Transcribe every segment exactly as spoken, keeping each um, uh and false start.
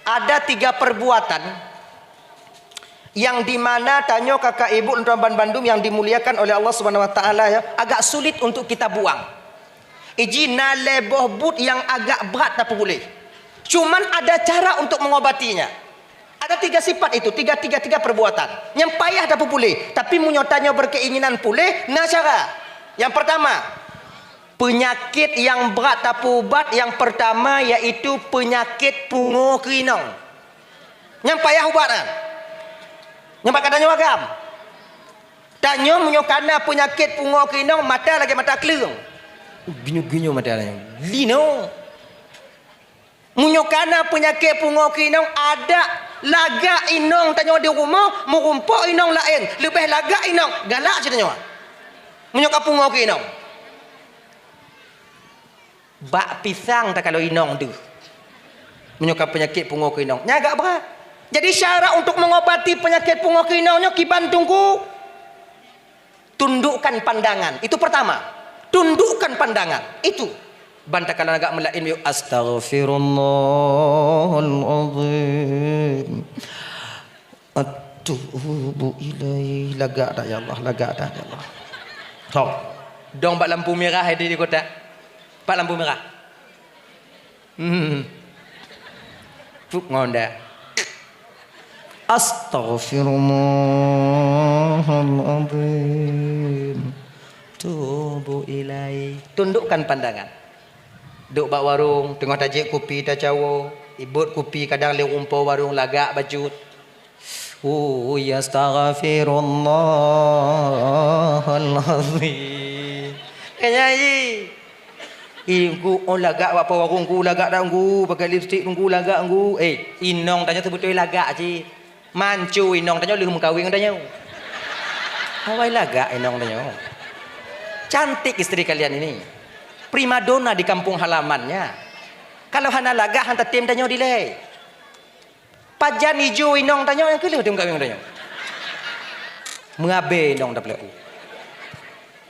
Ada tiga perbuatan yang di mana tanyoe kakak ibu lôn tuan ban bandum yang dimuliakan oleh Allah Subhanahu Wa Taala, ya, agak sulit untuk kita buang. Iji na lhèe boh buet nyang agak brat tapeupuléh. Cuman ada cara untuk mengobatinya. Ada tiga sifat itu, tiga, tiga, tiga perbuatan. Nyang payah tapeupuléh, tapi meunyoe tanyoe berkeinginan puléh, na cara. Yang pertama, penyakit yang brat tapeuubat yang pertama yaitu penyakit pungo keu inong. Nyang payah ubat nyan. Nyang bak ka tanyoe agam. Tanyoe meunyoe kana peunyakét pungo keu inong, mata lagèe mata kleueng. Ginyoe-ginyoe mata tanyoe. Linoe. Meunyoe kana peunyakét pungo keu inong, adak lagak inong tanyoe di rumoh, meurumpok inong laén. Leubeh lagak inong, galak cit tanyoe. Meunyoe ka pungo keu inong. Bak pisang takalon inong deuh. Meunyoe ka peunyakét pungo keu inong, nyan agak brat. Jadi syarat untuk mengobati penyakit pungo keu inong nyoe kiban teungku, tundukkan pandangan. Itu pertama. Tundukkan pandangan. Itu. Ban takalon agak meulaén yuk, "Astaghfirullahalazim." Atubu ilaih. Lagak dak ya Allah, lagak dak ya Allah. Tho. Dong bak lampu merah di, di kotak. Bak lampu merah. Hmm. Puk ngon dak. Astaghfirullahalazim. Tubu ilaih. Tundukkan pandangan. Duek bak warong, teungoh tajép kupi tacawoe, ibot kupi kadang lé rumpok warong lagak bacut. Ui, astaghfirullahalazim. Kaya i. Ih, Teungku, oh, lagak bak po warong, Teungku, lagak dak, Teungku, pakai lipstik, Teungku, lagak, Teungku. Eh, inong tanyoe seubeutôi lagak cit. Manco inong tanyoe lheueh meukawen ngon tanyoe. Awai lagak inong tanyoe. Cantik istri kalian ini. Primadona di kampung halamannya. Kalau hana lagak, han tatem tanyoe dilèe. Pajan ijo inong tanyoe nyang keu lheueh teumeukawen tanyoe. Meuabée inong tapeulaku.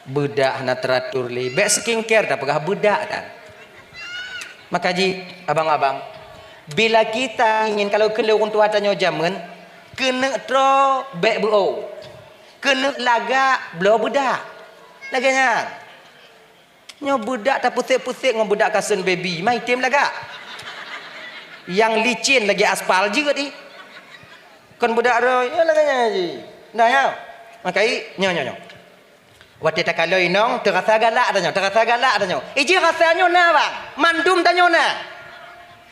Beudak hana teratur lé. Bèk skincare tapeugah beudak tan. Maka jih, abang-abang, bila kita ingin, kalau keu lôn ureueng tuha tanyoe jameun, keuneuk troe bèk beu-o. Keuneuk lagak bloe beudak. Lagèe nyan. Nyoe beudak tapeusék-peusék ngon beudak kasen baby, ma item lagak. Nyang licin lagèe aspal jeuet ih. Kon beudak roh, ya lagèe nyan ji. Nah, ya. Makai, nyoe, nyoe, nyoe. Watèe takalon inong, teurasa galak tanyoe, teurasa galak tanyoe. Iji rasa nyoe na, bang. Mandum tanyoe na.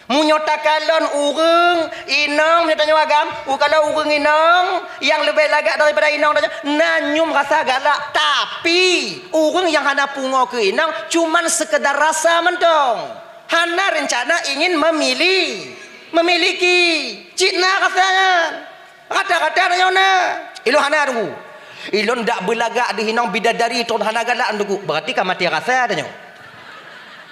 Meunyoe takalon ureueng inong, meunyoe tanyoe agam, u-, kalau ureueng inong nyang leubeh lagak daripada inong tanyoe, na nyum rasa galak. Tapi, ureueng nyang hana pungo keu inong, cuman sekedar rasa mantong. Hana rencana ingin memili-, memiliki. Cit na rasa nyan. Rata-rata tanyoe na. Ilôn hana teungku. Ilôn dak beulagak deuh inong bidadari tron hana galak teungku. Berarti ka maté rasa tanyoe.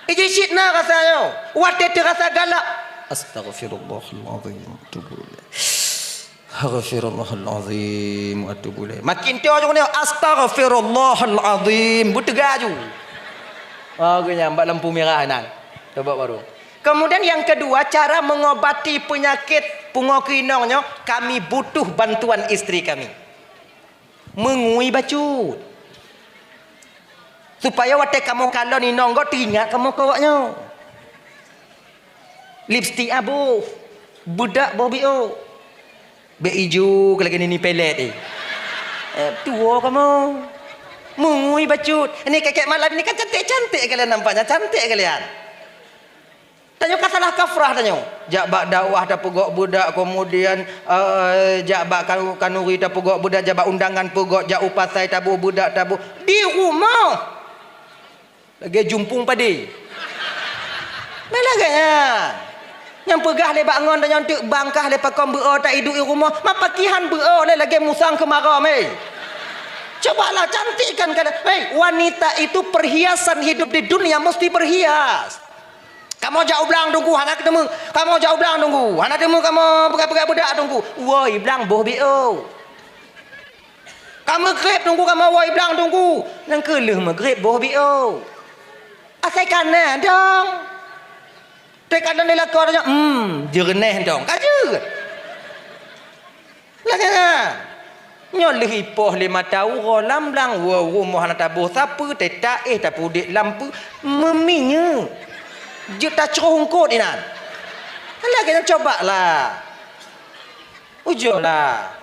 Iji cit na rasa nyoe. Watèe teurasa galak. Astaghfirullahalazim. Atubu ilaih. Astaghfirullahalazim. Atubu ilaih. Makin teuh nyoe, astaghfirullahalazim. Beuteuga ju. Ah, geuh nyan bak lampu merah nan. Coba baru. Kemudian yang kedua, cara mengobati penyakit pungo keu inong nyoe, kami butuh bantuan istri kami. Meungui bacut. Supaya watèe kamoe kalon inong gob teuingat kamoe keu awak nyoe. Lipstik aboh, beudak boh biôk. Bèk ijo keu lagèe nini pelet eh. Eh, tuwo kamoe. Meungui bacut. Ini kèk-kèk malam ini kan cantik-cantik kalian nampaknya, cantik kalian. Tanyoe ka salah kafrah tanyoe. Jak bak dakwah tapeugok beudak, kemudian, eh, jak bak kanu-, kanuri tapeugok beudak, jak bak undangan peugok, jak u pasai taboh beudak taboh. Di rumoh. Lagèe jumpung padé. Meunan lagèe nyan. Nyang peugah lé bak ngon tanyoe teuk bangkah lé pakon beu-o ta iduek i rumoh, ma pakihan beu-o lé lagèe musang keumarô mé. Cobalah cantikkan kalian. Hei, wanita itu perhiasan hidup di dunia, mesti berhias. Kamoe jak u blang teungku, hana teumé. Kamoe jak u blang teungku, hana teumé kamoe peugah-peugah beudak teungku. Woe i blang boh biôk. Ka meugreb teungku, kamoe woe i blang teungku. Nyang keu lheueh meugreb boh biôk. Asai ka na dong. Teuka lôn di lakoe nyoe, hmm, jeureunéh dong. Ka jeuet. Lagèe nyan. Nyoe lheueh ipoh lé mata uroe lam blang, woe rumoh hana taboh sapeue, teuta éh tapeuduek lam peue, meuminyéuk. Jeuet tacroh eungkôt inan. Lagèe nyan coba lah. Ujoe lah.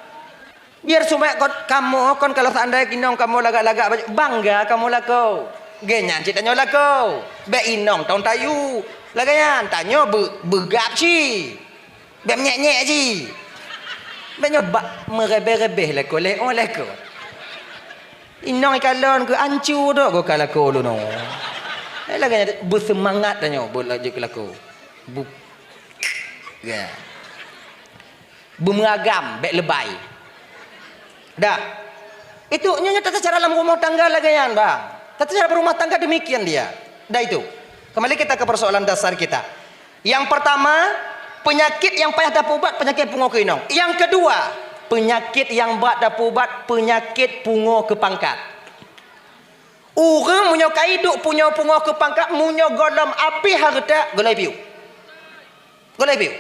Biar supaya kon, kamoe kon kalau seandai inong kamoe lagak-lagak baju, bangga kamoe lakoe. Geuh nyan cit tanyoe lakoe. Bèk inong tông tayue. Lagèe nyan, tanyoe beu-, beugab cit. Bèk menyèk-nyèk cit. Bèk nyoe bak meurebeh-rebeh lakoe, lé oh lakoe. Inong ikalon keu ancu dok goh ka lakoe lôn oh. Eh, lagèe nyan beuseumangat tanyoe, beu laju keu lakoe. Bu-, ya. Beumeuragam, bèk leubai. Dah. Itu nyonya tata cara lam rumah tangga lagèe nyan, bang. Tata cara berumah tangga demikian dia. Dah itu. Kembali kita ke persoalan dasar kita. Yang pertama, penyakit yang payah tapeuubat, penyakit pungo keu inong. Yang kedua, penyakit yang brat tapeuubat, penyakit pungo keu pangkat. Ureueng meunyoe ka iduek punyo pungo keu pangkat, meunyoe gohlom abéh hareuta, gohlom piôh. Gohlom piôh.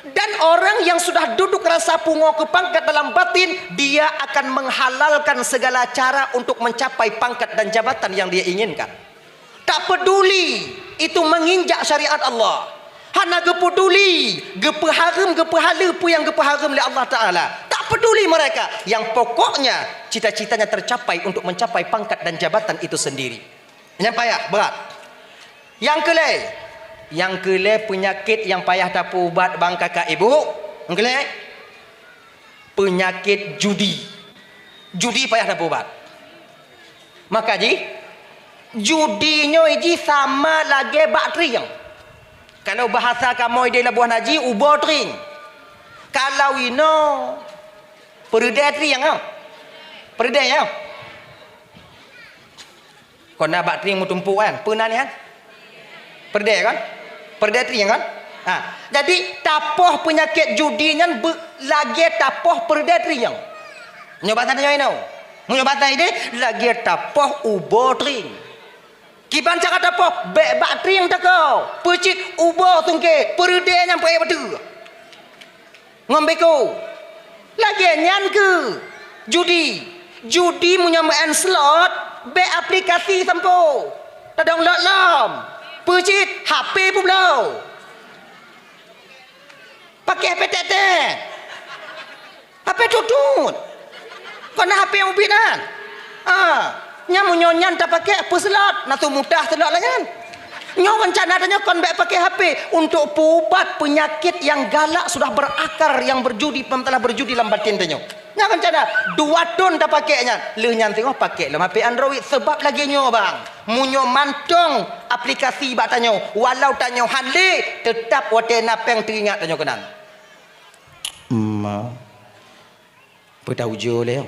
Dan orang yang sudah duduk rasa pungo keu pangkat dalam batin, dia akan menghalalkan segala cara untuk mencapai pangkat dan jabatan yang dia inginkan. Tak peduli itu menginjak syariat Allah. Hana geupeuduli, geupeuhareuem, geupeuhaleue peue nyang geupeuhareuem lé Allah Taala. Tak peduli mereka. Yang pokoknya, cita-citanya tercapai untuk mencapai pangkat dan jabatan itu sendiri. Nyang payah, brat. Nyang keu lhèe, nyang keu lhèe peunyakét nyang payah tapeuubat bang kakak ibu. Nyang keu lhèe, peunyakét judi. Judi payah tapeuubat. Maka jih, judi nyoe jih sama lagèe bak trieng. Kalau bahasa kamoe di Labuhan Haji, ubo trieng. Kalau inoe, peureudèe trieng, ah. Peureudèe, ya. Kon na bak trieng meutumpôk kan? Peue nan nyan? Peureudèe kan? Peureudèe trieng kan? Ha. Jadi, tapoh peunyakét judi nyan beu-, lagèe tapoh peureudèe trieng. Meunyoe basa tanyoe inoe. Meunyoe basa idéh, lagèe tapoh ubo trieng. Kiban cara tapoh, bèk bak trieng teuka. Peue cit ubo sungkét, peureudèe nyan peuék bateue. Ngon beko. Lagèe nyan keuh judi. Judi meunyoe meu'en slot, bèk aplikasi sampoe. Tadong lot lom. Peue cit, H P peubloe. Paké H P tét-tét. H P tutut. Kon na H P nyang ubit nyan. Ah, nyan meunyoe nyan tapaké peuslot, na teuh mudah slot lagèe nyan. Nyoe reuncana tanyoe kon bèk paké H P untuk peuubat peunyakét nyang galak sudah berakar nyang berjudi, peumasalah berjudi lam batin tanyoe. Nyan reuncana dua thon tapaké nyan. Lheueh nyan singoh paké lom H P Android, seubab lagèe nyoe, bang. Meunyoe mantong aplikasi bak tanyoe, walau tanyoe han lé, teutap watèe na pèng teuingat tanyoe keunan. Ma. Peue taujoe lé.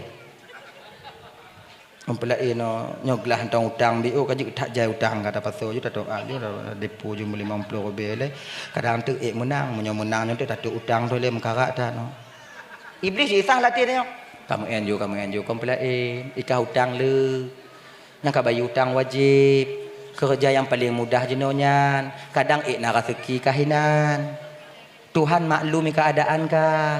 Meupeulaén nyoe, nyoe glah tong utang biôh ka jeuet that jai utang ka tapasoe ju, tatoh a ju, depo ju meulimong ploh ribèe lé. Kadang teuk ék meunang, meunyoe meunang nyoe teuh tatoh utang tu lé meukarat that nyoe. Iblih jisah latih nyoe. Kamu enjoy, kamu enjoy, kon peulaén, ikah utang le. Nyang ka bayeue utang wajéb. Keureuja nyang paleng mudah jinoe nyan, kadang ék na raseuki ka hinan. Tuhan maklumi keuadaan kah?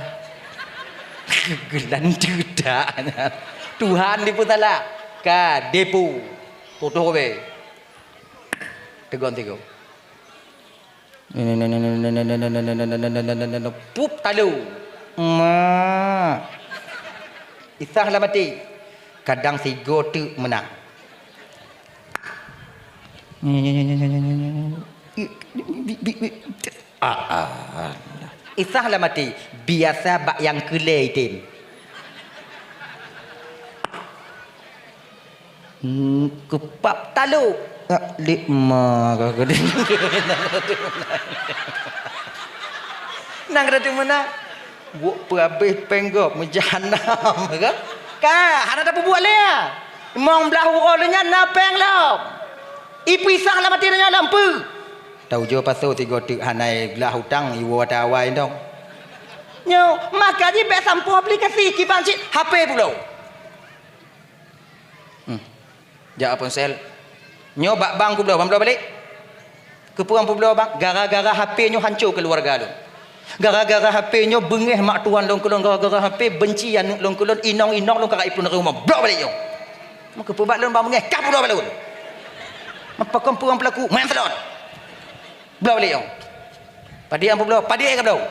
Geulanteue that nyan. Tuhan dipeusalah. Ka depo. Tutoh be. Tegon tigo. Pup talo. Ma. Isah lam até. Kadang sigo teuk meunang. Ah, ah. Isah lam até, biasa bak nyang keu lhèe item. Hmm, keupap talok. Ah, lé ma ka keudeh. Nang keudeh meuna. Buet peuhabéh péng gob meujahanam, kan? Ka, hana tapeubuet lé, ah. Mong blah uroe lé nyan na péng lom. Ipeusah lam até nyoe lam peue? Taujoe pasoe sigoe teuk hana glah utang iwoe ata awai dong. Nyoe, maka jih bèk sampoe aplikasi kiban cit H P pulo. Hmm. Jak ponsel. Nyoe bak bank kubloe, ban bloe balek. Keupeue nyang peubloe, Bang? Gara-gara H P nyoe hanco keuluwarga lôn. Gara-gara H P nyoe beungéh mak tuan lôn keu lôn, gara-gara H P benci aneuk lôn keu lôn, inong-inong lôn ka rayeuk lôn dari rumoh. Bloe balék nyoe. Meukeupeubat lôn bang beungéh, ka peubloe bak lôn. Pakon peue nyang peulaku? Meunan seulot. Bloe balék nyoe. Padum nyang peubloe, padum nyang ka bloe.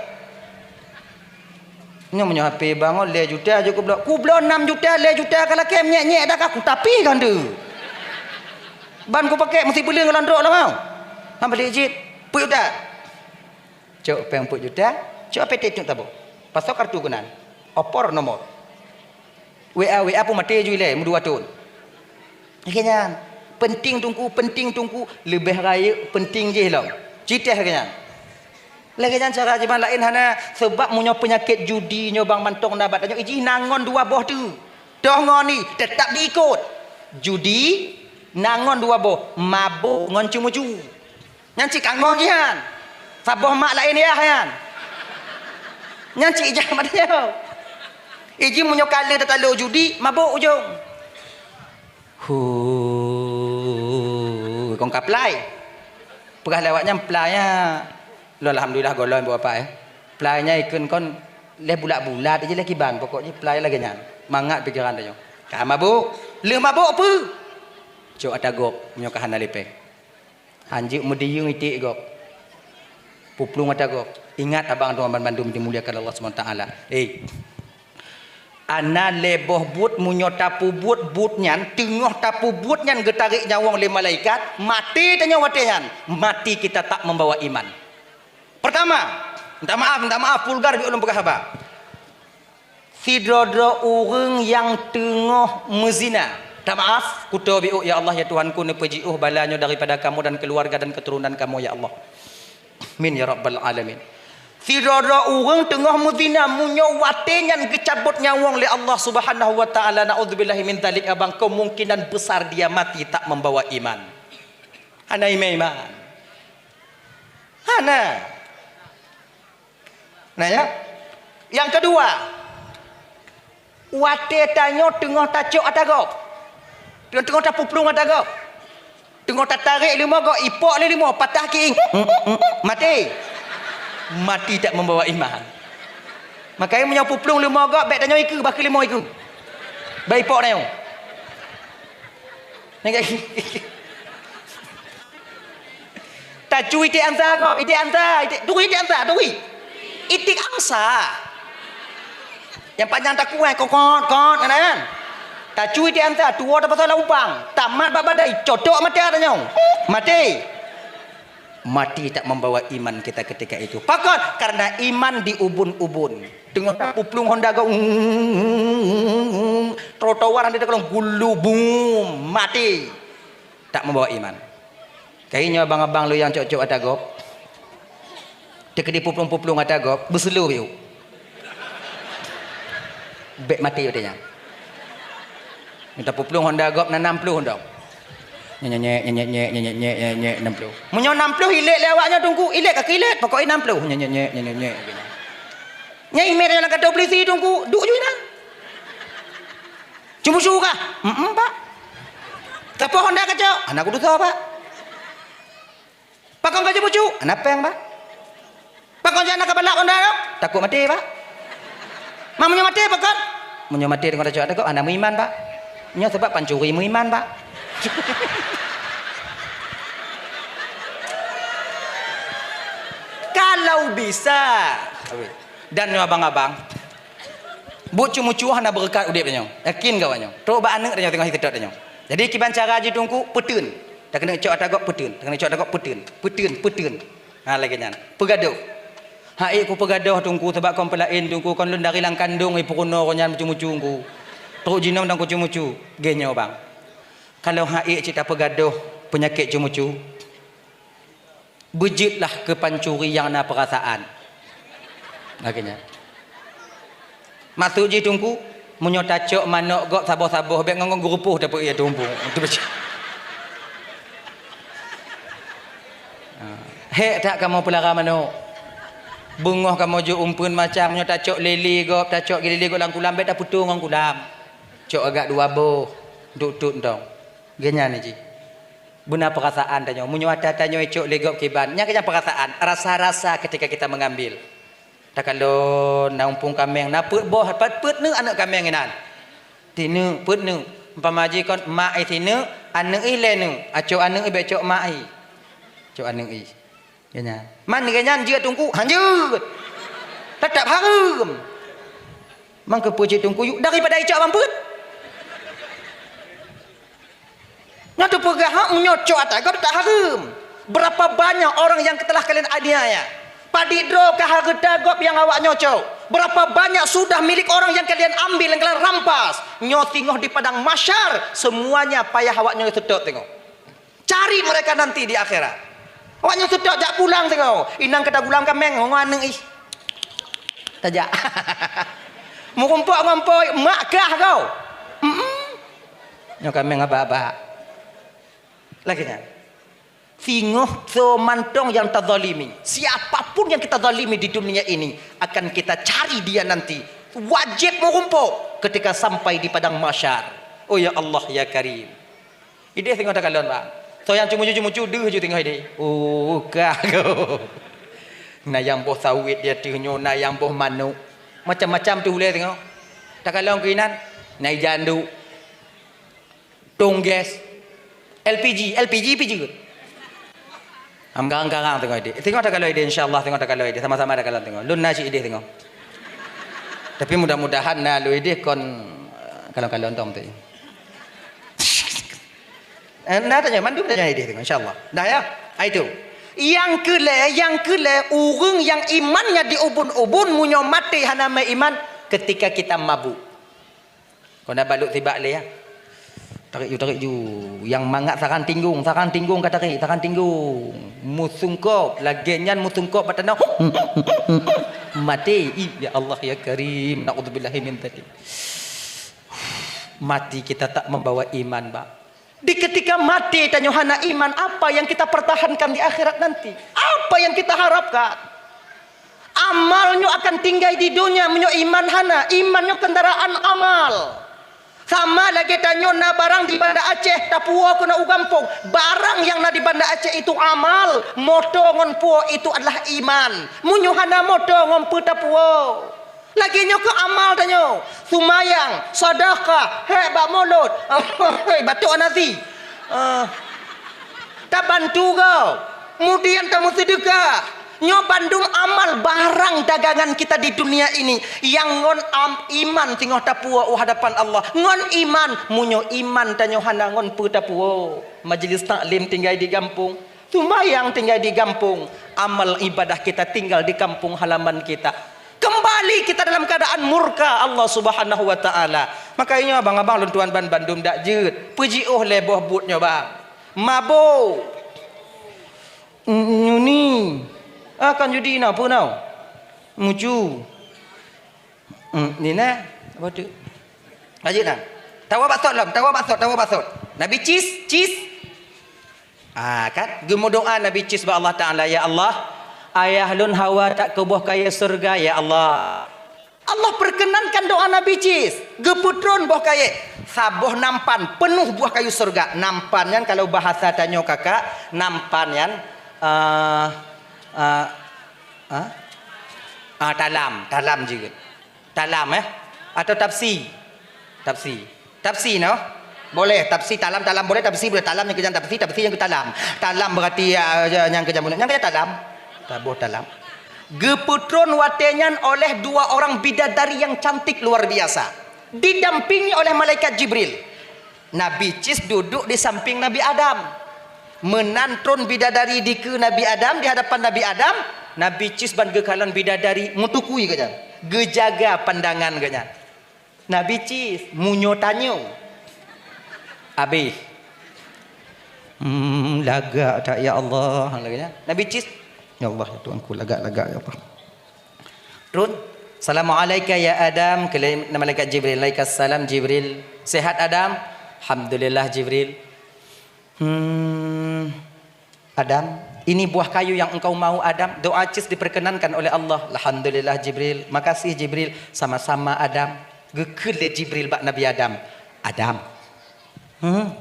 Nyoe meunyoe H P bangon lhèe juta jeuet kubloe. Kubloe nam juta, lhèe juta ka lakèe, nyèk-nyèk dak ka kutapi gande. Ban kupakèk meusipeuleueng lam trok lom. Han bali jeuet, peuet juta. Cok péng peuet juta, cok H P teuh cok tabong. Pasoe kartu keunan. Opor nomor. W A, W A pun maté ju ilèe, meudua thon. Lagèe nyan. Penting Teungku, penting Teungku, leubeh rayeuk penting jih lom. Cit teuh lagèe nyan. Lagèe nyan cara jiban laén hana, sabab meunyoe peunyakét judi nyoe bang mantong na bak tanyoe, ijih na ngon dua boh teuk. Toh ngon ni, teutap diikot. Judi na ngon dua boh, mabök ngon ceumeucue. Nyan cit ka ngon jih nyan. Saboh mak laén yah nyan. Nyan cit ijak mat nyoe. Ijih meunyoe ka lheueh tatalo judi, mabök ujong. Hu, kon ka plai. Peugah lé awak nyan plai nyan. Lôn alhamdulillah gohlom buet apa, eh. Plai nyan ikheun kon lheueh bulat-bulat ijih lheueh kiban, pokok jih plai lagèe nyan. Mangat pikiran tanyoe. Ka mabök. Lheueh mabök peue? Cok ata gob, meunyoe ka hana lé péng. Han jeuet meudiyeueng iték gob. Puplueng ata gob. Ingat abang droe banmandum dimuliakan Allah Subhanahu Wa Taala. Eh. Ana lhèe boh buet meunyoe tapeubuet buet nyan, teungoh tapeubuet nyan geutarek nyawöng lé malaikat, maté tanyoe watèe nyan, mati kita tak membawa iman. Pertama, minta maaf, minta maaf, vulgar jeuet ulôn peugah haba. Sidroe-droe ureueng nyang teungoh meuzina. Minta maaf, kutoe biôk, ya Allah, ya Tuhanku, neupeujiôh bala nyoe daripada kamoe dan keuluwarga dan keuturonan kamoe, ya Allah. Amin ya rabbal alamin. Sidroe-droe ureueng teungoh meuzina, meunyoe watèe nyan geucabot nyawöng lé Allah Subhanahu wa Taala, naudzubillahi min dzalik, abang, kemungkinan besar dia mati tak membawa iman. Hana iman-iman. Hana. Nah, ya. Nyang keudua, watèe tanyoe teungoh tacok ata gob. Teungoh, teungoh tapuplueng ata gob. Teungoh tatarek leumo gob, ipok lé leumo, patah kiéng. Maté. Mati tak membawa iman. Makanya meunyoe puplueng leumo gob, bèk tanyoe ikeue, bah keu leumo ikeue. Bèk ipok tanyoe. Tacue iték ansa kok, iték ansa, iték, turi iték ansa, turi. Iték ansa. Nyang panyang takueh, kokot, kot, kan, kan? Tacue iték ansa, tuwoe tapasoe lam upang. Tamat bak badai, cotok mata tanyoe. Maté. Mati tak membawa iman kita ketika itu. Pakon? Karena iman diubun-ubun. Teungoh tapuplueng honda gob, trotoar di dalam gulu, bum, mati. Tak membawa iman. Kayée nyoe abang-abang lôn nyang cok-cok ata gob. Teukeudi puplueng-puplueng ata gob, beuseulo yuk. Bék maté watée nyan. Mita puplueng honda gob na nam ploh dong. Nyenyek, nyenyek, nyenyek, nyenyek, nyenyek, nyenyek, nam ploh. Meunyoe nam ploh ilét lé awak nyoe teungku, ilét ka keu ilét, pokok jih nam ploh. Nyenyek, nyenyek, nyenyek. Nyan imé lam kantor polisi teungku, duek ju inan. Cumucu kah? Em-em, Pak. Sapeue honda kacok? Hana kutusoe, Pak. Pakon ka cumucu? Hana péng, Pak. Pakon jak na kabalak honda nyoe? Takot maté, Pak. Ma meunyoe maté, pakon? Meunyoe maté deungon tacok takot, hana meuiman, Pak. Nyoe sabab pancuri meuiman, Pak. Kalau bisa. Dan nyoe abang-abang, buet cumucu hana beureukat udeb tanyoe. Yakin keu awak nyoe. Trok bak aneuk tanyoe teungoh siteut tanyoe. Jadi kiban cara jih teungku, peuteun. Takeuneuk cok ata gob peuteun, takeuneuk cok ata gob peuteun. Peuteun, peuteun. Ha, lagée nyan. Peugadoh. Hai ku peugadoh teungku, sabab kon peulaén teungku, kon lôn dari lam kandong, eh, peurunoe nyan cumucu teungku. Trok jinom dan ku cumucu. Geuh nyoe bang. Kalau hai cit tapeugadoh peunyakét cumucu, beujeuetlah keu pancuri nyang na peurasaan. Lagée nyan. Maksud jih teungku, meunyoe tacok manok gob saboh-saboh, bék ngon-ngon geurupoh tapeuék teungku. Itu beujeuet. Ha. Hék that kamoe peulara manok. Beungoh kamoe jok umpeuen macam, meunyoe tacok lélé gob, tacok lélé gob lam kulam, bék tapeutoe ngon kulam. Cok agak dua boh, duek tot ntong. Geuh nyan jih. Beuna peurasaan tanyoe. Meunyoe ata tanyoe icok lé gob kiban, nyan keuh nyan peurasaan, rasa-rasa ketika kita mengambil. Takalon na umpung kaméng, na peuet boh, pat peuet neuk aneuk kaméng inan. Tineuk, peuet neuk. Umpama jih kon mak i tineuk, aneuk i lhée neuk. Acok aneuk i, bék cok mak i. Cok aneuk i. Geuhnyan. Man geuhnyan jeuet teungku, hanjeuet. Tetap hareuem. Mangkeupeu cit teungku yuk daripada icok ban peuet. Nyoe teupeugah hak meunyoe cok ata gob tak hareuem. Berapa banyak orang yang telah kalian aniaya? Padit droe ka hareuta gob nyang awak nyoe cok. Berapa banyak sudah milik orang yang kalian ambil, yang kalian rampas? Nyoe singoh di padang mahsyar, semuanya payah awak nyoe seutôt singoh. Cari mereka nanti di akhirat. Awak nyoe seutôt jak pulang singoh. Inong ka tagulang kaméng ngon aneuk ih. Tajak. Meurumpok ngon po, mak kah kau. Mm-mm. Nyoe kaméng abak-abak. Lagée nyan. Singoh soe mantong nyang tazalimi, siapa pun yang kita zalimi di dunia ini, akan kita cari dia nanti. Wajib meurumpok ketika sampai di padang mahsyar. Oh ya Allah, ya Karim. Idéh singoh takalon, Bang. Soe nyang ceumucu-ceumucu deuh ju singoh idéh. Oh, kah kau. Na nyang boh sawét di ateueh nyoe, na nyang boh manok. Macam-macam teuh ulée singoh. Takalon keuinan, na ijan duek. Tong gas. L P G, L P G pi jeuet. Am garang-garang singoh idéh. Singoh takalon idéh, insya Allah singoh takalon idéh. Sama-sama takalon singoh. Lôn na cit idéh singoh. Tapi mudah-mudahan na lôn idéh kon, eh, kalon-kalon tom tu. Eh, na tanyoe, mandum tanyoe idéh singoh, insya Allah. Dah ya? Ah, itu. Nyang keulhée, nyang keulhée, ureuëng nyang imannya diubun-ubun, meunyoe maté hana meuiman, ketika kita mabuk. Kon na balut sibak lé, ya. Tarék ju, tarék ju. Nyang mangat saran tinggong, saran tinggong ka tarék, saran tinggong. Meusungkop, lagée nyan meusungkop bak tanoh. Maté. Ih, ya Allah, ya Karim. Naudzubillahi min dzalik. Mati kita tak membawa iman, Bang. Di ketika maté tanyoe hana iman, apa yang kita pertahankan di akhirat nanti? Apa yang kita harapkan? Amal nyoe akan tinggai di donya meunyoe iman hana. Iman nyoe kendaraan amal. Sama lagée tanyoe na barang di Banda Aceh, tapuwoe keunoe u gampông. Barang nyang na di Banda Aceh itu amal, moto ngon puwoe itu adalah iman. Meunyoe hana moto ngon peue tapuwoe? Lagée nyoe keuh amal tanyoe, seumayang, seudeukah, hék bak mulod, batuk nasi. Ah. Tabantu gob, kemudian tameuseudeukah. Nyoe bandum amal barang dagangan kita di dunia ini nyang ngon am-, iman singoh tapuwoe u hadapan Allah. Ngon iman, meunyoe iman tanyoe hana ngon peue tapuwoe. Majelis taklim tinggai di gampông. Sumbayang tinggai di gampông, amal ibadah kita tinggal di kampung halaman kita. Kembali kita dalam keadaan murka Allah Subhanahu wa Ta'ala. Makanya abang-abang lôn tuan ban bandum dak jeuet. Peujiôh lé boh buet nyoe bang. Mabo. Nyuni. Ah, kan judi na, peue na? Mucu. Hmm, ni na. Apa tu? Lanjut na. Tawa baksot lom, tawa baksot, tawa baksot. Nabi cis, cis. Ah, kan? Geumeudoa Nabi Cis bak Allah Taala, "Ya Allah, ayah lôn Hawa tak keu boh kayée syeuruga, ya Allah." Allah perkenankan doa Nabi Cis. Geupeutron boh kayée. Saboh nampan peunoh boh kayée syeuruga. Nampan nyan kalau bahasa tanyoe kakak, nampan nyan, eh, eh, ah, ah, talam, talam jeuet. Talam, eh? Atau tapsi? Tapsi. Tapsi, no? Boleh, tapsi, talam, talam boleh, tapsi boleh. Talam nyang keujan tapsi, tapsi nyang keu talam. Talam berarti, ah, nyang keujan bunoe. Nyang keujan talam. Taboh talam. Geupeutron watée nyan oleh dua orang bidadari yang cantik luar biasa. Didampingi oleh malaikat Jibril. Nabi Cis duduk di samping Nabi Adam. Meunan tron bidadari dikeue Nabi Adam di hadapan Nabi Adam, Nabi Cis ban geukalon bidadari meutukui geuhnyan, geujaga pandangan geuhnyan. Nabi Cis, meunyoe tanyoe, abéh. Hmm, lagak that, ya Allah. Lagak nyan. Nabi Cis, "Ya Allah, ya Tuhanku, lagak-lagak, ya Allah." Tron, "Assalamualaika ya Adam," keu malaikat Jibril. "Alaikassalam Jibril." "Sehat Adam?" "Alhamdulillah Jibril." "Hmm, Adam, ini buah kayu yang engkau mau Adam?" Doa Cis diperkenankan oleh Allah. "Alhamdulillah Jibril." "Makasih Jibril." "Sama-sama Adam." Geukheun lé Jibril bak Nabi Adam. "Adam." Hmm.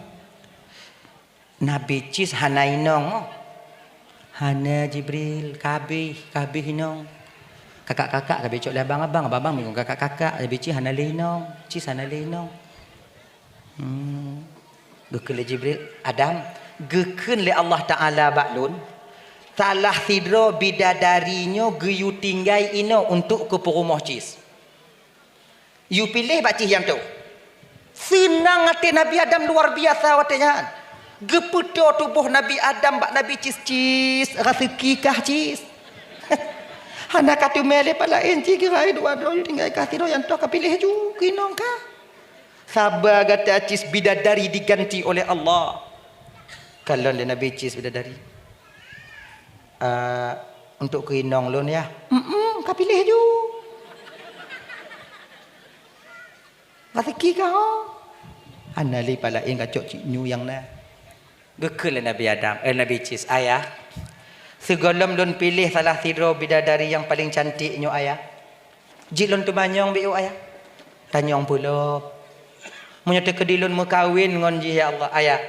Nabi Cis hana inong. Hana Jibril, ka habéh, ka habéh inong. Kakak-kakak ka becok lé abang-abang, abang-abang meungon kakak-kakak, Nabi Cis hana lé inong, Cis hana lé inong. Hmm. Geukheun lé Jibril, "Adam, geukheun lé Allah Taala bak lôn, salah sidroe bidadari nyoe geuyue tinggai inoe untuk keu peurumoh Cis." Yue piléh bak Cis nyang toh. Seunang até Nabi Adam luar biasa watée nyan. Geupeutoe tuboh Nabi Adam bak Nabi Cis, "Cis, raseuki kah, Cis?" Hana ka teumé lé pat laén, Cis, kira dua droe tinggai kah sidroe nyang toh ka piléh ju keu inong kah. Saba gata, Cis, bidadari diganti oleh Allah. Kalon lé Nabi Cis bidadari. "Ah, untuk keu inong lôn, yah?" "Mm-mm, ka piléh ju." "Raseuki kah ho?" "Hana lé pat laén, kacok cit nyoe nyang na." Geukheun lé Nabi Adam, eh, Nabi Cis, "Ayah, sigohlom lôn piléh salah sidroe bidadari nyang paleng cantik nyoe, Ayah. Jeuet lôn teumanyong beu, Ayah." "Tanyong peue lom?" "Meunyoe teukeudi lôn meukawen ngon jih, ya Allah, Ayah,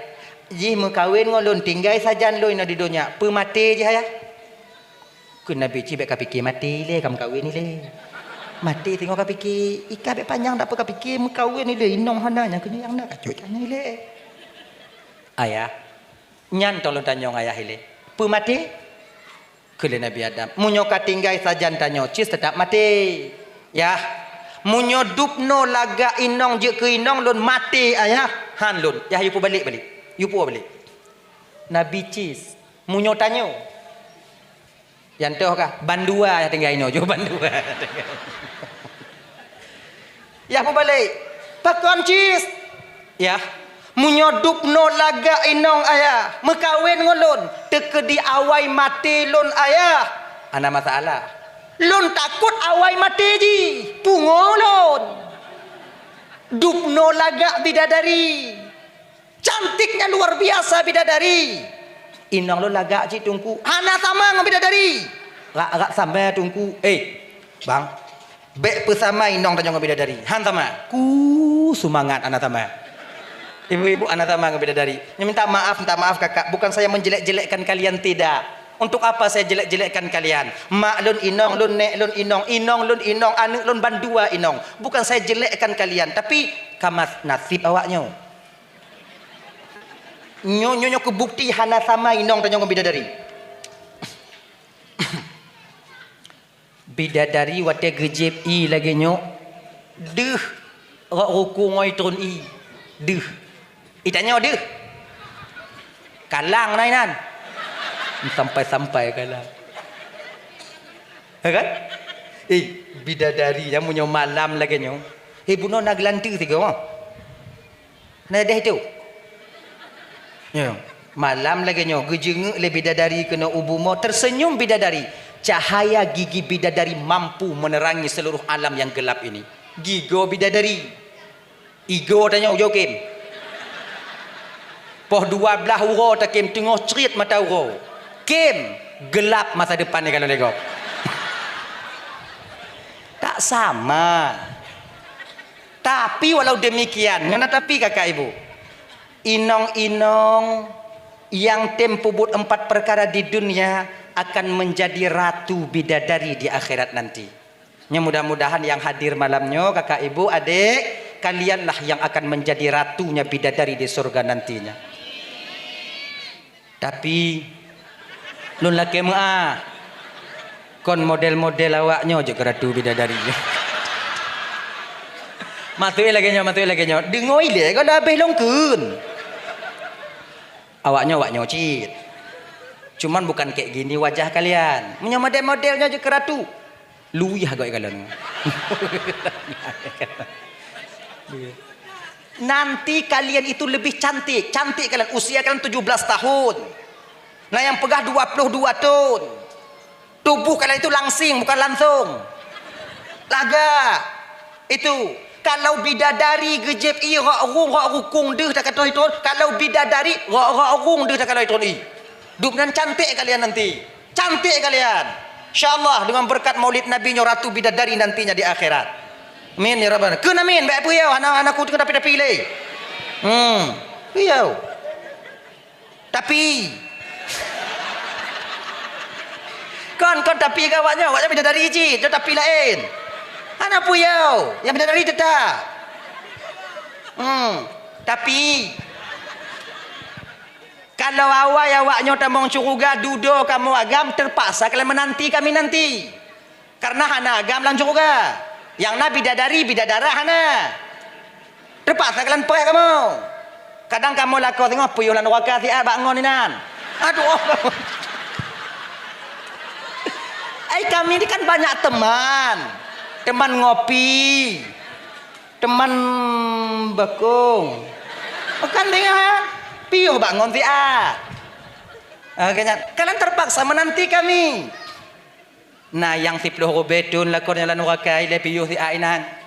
jih meukawen ngon lôn, tinggai sajan lôn inoe di donya, peue maté jih, Ayah?" Kheun Nabi Cis, "Bék ka pike maté ilée, ka meukawen ilée. Maté singoh ka pike, i kah bék panyang, dak peue ka pike meukawen ilée, inong hana, nyang keunoe nyang na, kacok nyan ilée." "Ayah, nyan teuh lôn tanyong, Ayah, ilée. Peue maté?" Kheun lé Nabi Adam, "Meunyoe ka tinggai sajan tanyoe, Cis teutap maté. Yah, meunyoe dubnoe lagak inong jeuet keu inong lôn maté, Ayah, han lôn. Yah, yue peubalek, balek. Yue peubalek." Nabi Cis, "Meunyoe tanyoe, nyang toh kah, bandua nyang tinggai inoe, jeuet bandua." "Yah, peubalek." "Pakon, Cis?" "Yah, meunyoe dubnoe lagak inong, Ayah, meukawen ngon lôn, teukeudi awai maté lôn, Ayah, hana masalah. Lôn takot awai maté jih, pungo lôn. Dubnoe lagak bidadari. Cantiknya luar biasa bidadari. Inong lôn lagak cit, Teungku." "Hana sama ngon bidadari." "Rak-rak sama, Teungku." "Eh, Bang, bék peusama inong tanyoe ngon bidadari. Han sama." Ku seumangat hana sama. Ibu-ibu hana sama ngon bidadari. Nyoe minta maaf, minta maaf, Kakak. Bukan saya menjelek-jelekkan kalian, tidak. Untuk apa saya jelek-jelekkan kalian? Mak lôn inong, lôn nék lôn inong, inong lôn inong, aneuk lôn bandua inong. Bukan saya jelekkan kalian, tapi ka mas-, nasib awak nyoe. Nyoe, nyoe, nyoe keu bukti hana sama inong tanyoe ngon bidadari. Bidadari watée geujieb ié lagée nyoe, deuh rot rukung ngon itron ié. Deuh. Itanyoe deuh. Kalang na inan. Sampai-sampai kalang. Ya kan? Eh, bidadari nyang meunyoe malam lagée nyoe. Eh, bunoe na geulanteue sigoe. Na deh tu. Ya. Malam lagée nyoe, geujeungeuk lé bidadari keunoe u bumoe, tersenyum bidadari. Cahaya gigi bidadari mampu menerangi seluruh alam yang gelap ini. Gigoe bidadari. Igoe tanyoe ujoe kem. Poh dua blaih uroe takem teungoh crit mata uroe. Kem, gelap masa depan nyoe kalau lé gob. Tak sama. Tapi walau demikian, ngon tapi kakak ibu, inong-inong nyang tem peubuet empat perkara di dunia akan menjadi ratu bidadari di akhirat nanti. Nyoe mudah-mudahan yang hadir malam nyoe, kakak ibu, adek, kalianlah yang akan menjadi ratunya bidadari di surga nantinya. Tapi, lôn lakée meuáh. Kon model-model awak nyoe jeuet keu ratu bidadari. Maksud lagée nyoe, maksud lagée nyoe. Deungoe ilée, kalau habéh lôn kheun. Awak nyoe, awak nyoe cit. Cuman bukan kayak gini wajah kalian. Meunyoe model-model nyoe jeuet keu ratu. Luwih agak kalon. Nanti kalian itu lebih cantik. Cantik kalian, usia kalian tujuh belas tahun. Nah, yang peugah dua puluh dua tahun. Tubuh kalian itu langsing, bukan langsung. Lagak. Itu. Kalau bidadari geujieb ié rot rung, rot rukung deuh takalon itron, kalau bidadari rot, rot rung deuh takalon itron ié. Dubnan cantik kalian nanti. Cantik kalian. Insya Allah dengan berkat Maulid Nabi nyoe ratu bidadari nantinya di akhirat. Amin ya rabbal. Kheun amin, bék peue yo, hana, hana kuteung tapi-tapi lé. Hmm. Peue yo. Tapi. Kon, kon tapi keu awaknyoe, awaknyoe bidadari cit, nyoe tapi laén. Hana peue yo, nyang bidadari teutap. Hmm, tapi kalau awai awaknyoe tamong syeuruga, dudoe kamoe agam, teupaksa kalon meunanti kami nanti. Kareuna hana agam lam syeuruga. Nyang na bidadari, bidadarah hana. Teupaksa kalon preh kamoe. Kadang kamoe lakoe singoh puyôh lam neuraka siat bak ngon inan. Aduh. Ai kami ni kan banyak teman. Teman ngopi. Teman bakong. Kan dengan piyôh bak ngon siat. Ah, kanya, kalian terpaksa menanti kami. Na nyang siplôh ribèe thôn lakoe nyoe lam neuraka ilèe piyôh siat inan.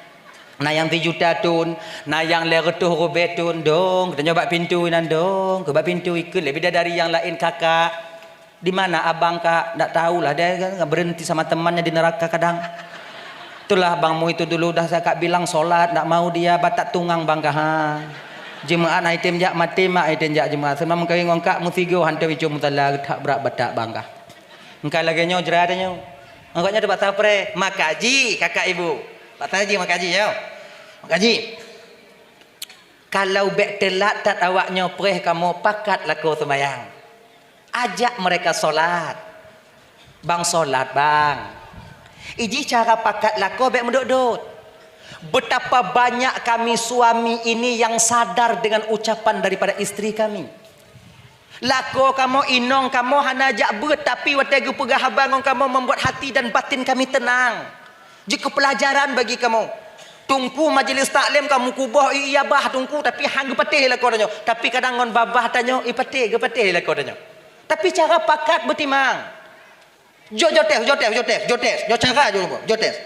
Na nyang sijuta thôn, na nyang lhèe reutôh ribèe thôn, dong, geutanyoe bak pintoe inan, dong, keu bak pintoe ikheun lé bidadari nyang laén, "Kakak, di mana abang, Kak?" "Ndak tahulah, dia kan berhenti sama temannya di neraka kadang. Itulah abangmu itu dulu dah saya Kak bilang sholat, ndak mau dia, batat tungang bang kah, ha. Jeumaat na item jak maté mak item jak jeumaat. Seumah meukawen ngon Kak meusigoe hantom icue musala, that brat batat bang kah." Engkai lagèe nyoe jrat tanyoe. Awaknyoe teupaksa preh, makaji kakak ibu. Paksa ji makaji nyoe. Makaji. Kalau bèk teulat that awaknyoe preh kamoe pakat lakoe seumayang. Ajak mereka sholat. Bang sholat, bang. Iji cara pakat lakoe bèk meudot-dot. Betapa banyak kami suami ini yang sadar dengan ucapan daripada istri kami. Lakoe kamoe, inong kamoe hana jak beuet, tapi watèe geupeugah haba ngon kamoe membuat hati dan batin kami tenang. Jeuet keu peulajaran bagi kamoe. Teungku majelis taklim kamoe kuboh i babah teungku, tapi han geupatéh lakoe tanyoe. Tapi kadang ngon babah tanyoe ipatéh, geupatéh lakoe tanyoe. Tapi cara pakat beutimang. Jo, jo tes, jo tes, jo tes, jo tes. Jo cara jo, jo tes.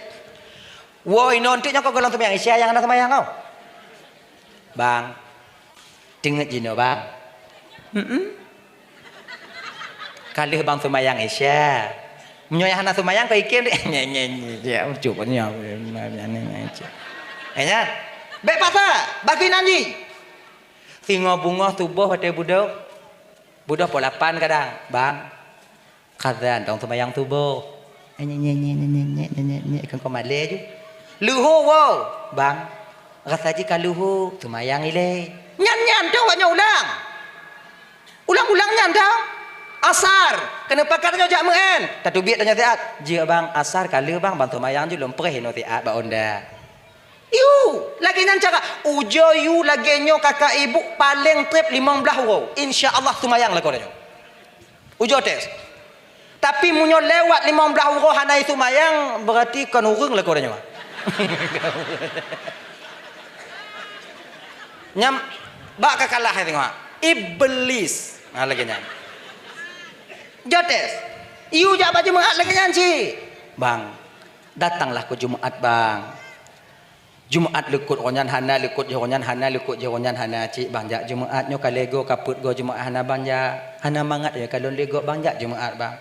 Woi, non tik nyoe kau golom seumayang Isya nyang hana seumayang kau. Bang. Teungeut jinoe, Bang. Hmm. Ka lheueh bang seumayang Isya. Meunyoe hana seumayang kau ikém deh. Nye, nye, nye, nye, ucup nyoe. Eh, nyan. Bèk paksa, bagi nan jih. Singoh beungoh suboh watèe budok. Budok poh lapan kadang, Bang. Kazan dong seumayang suboh. Nyek, nyek, nyek, kan kau malèe ju. Leuhô woe, bang. Rasa jih ka leuhô, seumayang ilèe. Nyan, nyan, dong awaknyoe ulang. Ulang-ulang nyan dong. Asar, keuneuk pakat tanyoe jak meu'en. Tateubiet tanyoe siat. Jeuet bang, asar ka lheueh bang, bang seumayang ju lôn preh inoe siat bak honda. Yue, lagèe nyan cara. Ujoe yue lagèe nyoe kakak ibu paleng trép limong blaih uroe. Insya Allah seumayang lakoe tanyoe. Ujoe tes. Tapi meunyoe lewat limong blaih uroe hana seumayang, berarti kon ureueng lakoe tanyoe. Nyam bak ka kalah hai tengok. Iblis. Ha lagèe nyan. Ujoe tes. Yue jak bak Jumaat lagèe nyan cit. Bang, datanglah keu Jumaat, bang. Jumaat likôt uroe nyan hana, likôt jih uroe nyan hana, likôt jih uroe nyan hana, cit bang jak Jumaat nyoe ka lhèe goe, ka peuet goe Jumaat hana bang jak. Hana mangat ya ka lôn lhèe goe bang jak Jumaat bang.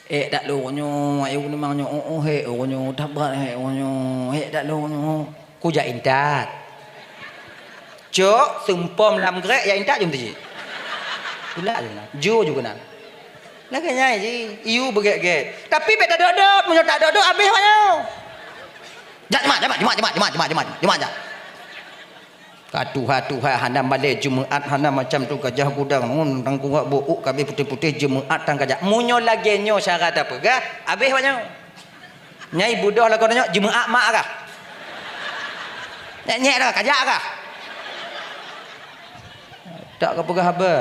Ék dak lôn nyoe, ayo memang nyoe, oh, oh, hék, oh, nyoe, tabrak, hék, oh, nyoe, hék dak lôn nyoe. Kujak intat. Cok, seumpom lam grek ya intat jom tiji. Tulak je keunan. Jo je keunan. Lagèe nyan jih, yue beugèt-gèt. Tapi bèk tadot-dot, meunyoe tadot-dot abéh awaknyoe. Jak Jumat, Jumat, Jumat, Jumat, Jumat, Jumat, Jumat, Jumat, jak. Ka tuha-tuha hana malèe Jumaat, hana macam tu gajah gudang, hmm, tangkurak buuk kabeh putéh-putéh Jumaat tan kajak. Meunyoe lagèe nyoe syarat tapeugah, abéh awaknyoe. Nyai budoh lakoe tanyoe Jumaat mak kah? Nyek-nyek dah kajak kah? Tak ka peugah haba.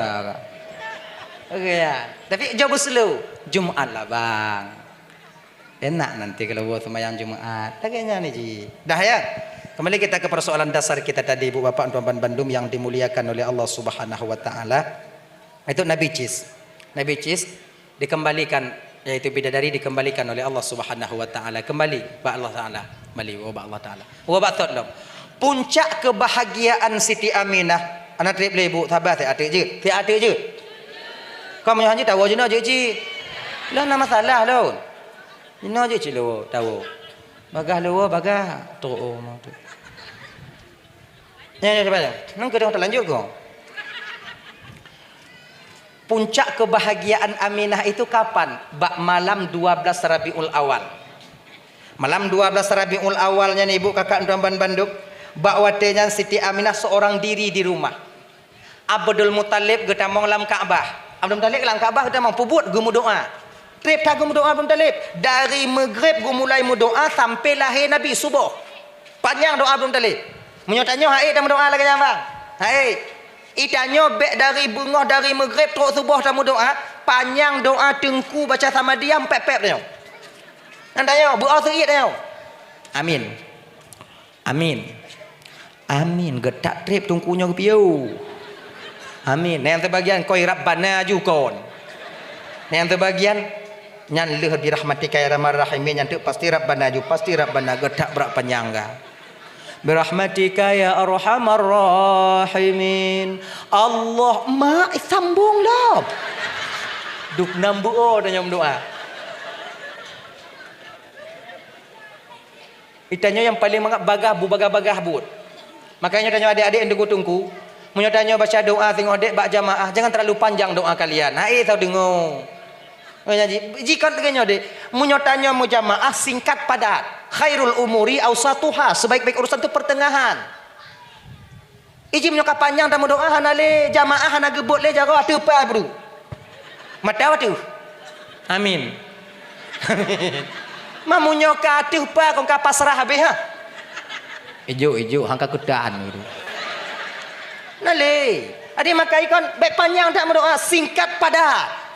Oke ya. Tapi jaweueb slow. Jumaat lah bang. Enak nanti kalau buat sembahyang Jumaat. Lagèe nyan ni ji. Dah ya. Kembali kita ke persoalan dasar kita tadi, Ibu Bapak, Tuan-tuan bandum yang dimuliakan oleh Allah Subhanahu wa taala. Itu Nabi Cis. Nabi Cis dikembalikan, yaitu bidadari dikembalikan oleh Allah Subhanahu wa taala. Kembali bak Allah Taala. Kembali bak Allah Taala. Bak thot lom. Puncak kebahagiaan Siti Aminah. Aneuk trép lé ibu, sabar, siat teuk jeuet. Siat teuk jeuet. Kamoe nyoe hanjeuet tawoe jinoe jeuet cit. Lôn na masalah lôn. Jinoe jeuet cit lôn tawoe. Bagah lôn bagah. Trok oh mau tu. Nyan, nyan, cuba nyan. Nang keudong talanjut ko. Puncak kebahagiaan Aminah itu kapan? Bak malam dua belas Rabiul Awal. Malam dua belas Rabiul Awal nyan, ibu kakak tuan bandum, bak watée nyan Siti Aminah seorang diri di rumah. Abdul Muthalib geutamong lam Ka'bah. Abdul Muthalib lam Ka'bah geutamong, peubuet geumeudoá. Treb that geumeudoá Abdul Muthalib. Dari Maghrib geumulai meudoá sampai lahé Nabi suboh. Panyang doá Abdul Muthalib. Meunyoe tanyoe hai tameudoá lagée nyan, bang. Hai. I tanyoe bék dari beungoh, dari Maghrib trok suboh tameudoá, panyang doá Teungku baca Samadiyah pép-pép tanyoe. Nyan tanyoe, beuoh seuiet tanyoe. Amin. Amin. Amin. Geutak treb Teungku nyoe geupiôh. Amin. Nyang teubagian koi Rabbana aju kon. Nyang teubagian nyan lheueh birahmatika ya arhamar rahimin, nyan teuk pasti Rabbana aju, pasti Rabbana geutak brat panyang ga. Birahmatika ya arhamar rahimin. Allah, mak, sambung lom. Duek nam beuo tanyoe meudoá. Itanyoe nyang paleng mangat bagah bu, bagah-bagah buet. Makanya tanyoe adek-adek nyang teungku-teungku, meunyoe tanyoe baca doa singoh dek bak jamaah, jangan terlalu panjang doa kalian. Hai, tau deungoe. Makanya ji, jikon lagée nyoe dek, meunyoe tanyoe meujamaah singkat padat, khairul umuri ausatuha, sebaik-baik urusan tu pertengahan. Iji meunyoe ka panyang tameudoá hana lé, jamaah hana geubeuet lé jaroe ateueh pa bru. Mata ateueh. Amin. Amin. Ma meunyoe ka ateueh pa kon ka pasrah habéh ha. Ijok, ijok, han ka keutan gitu. Na lé. Adi makai kon bék panyang that meudoá, singkat padat.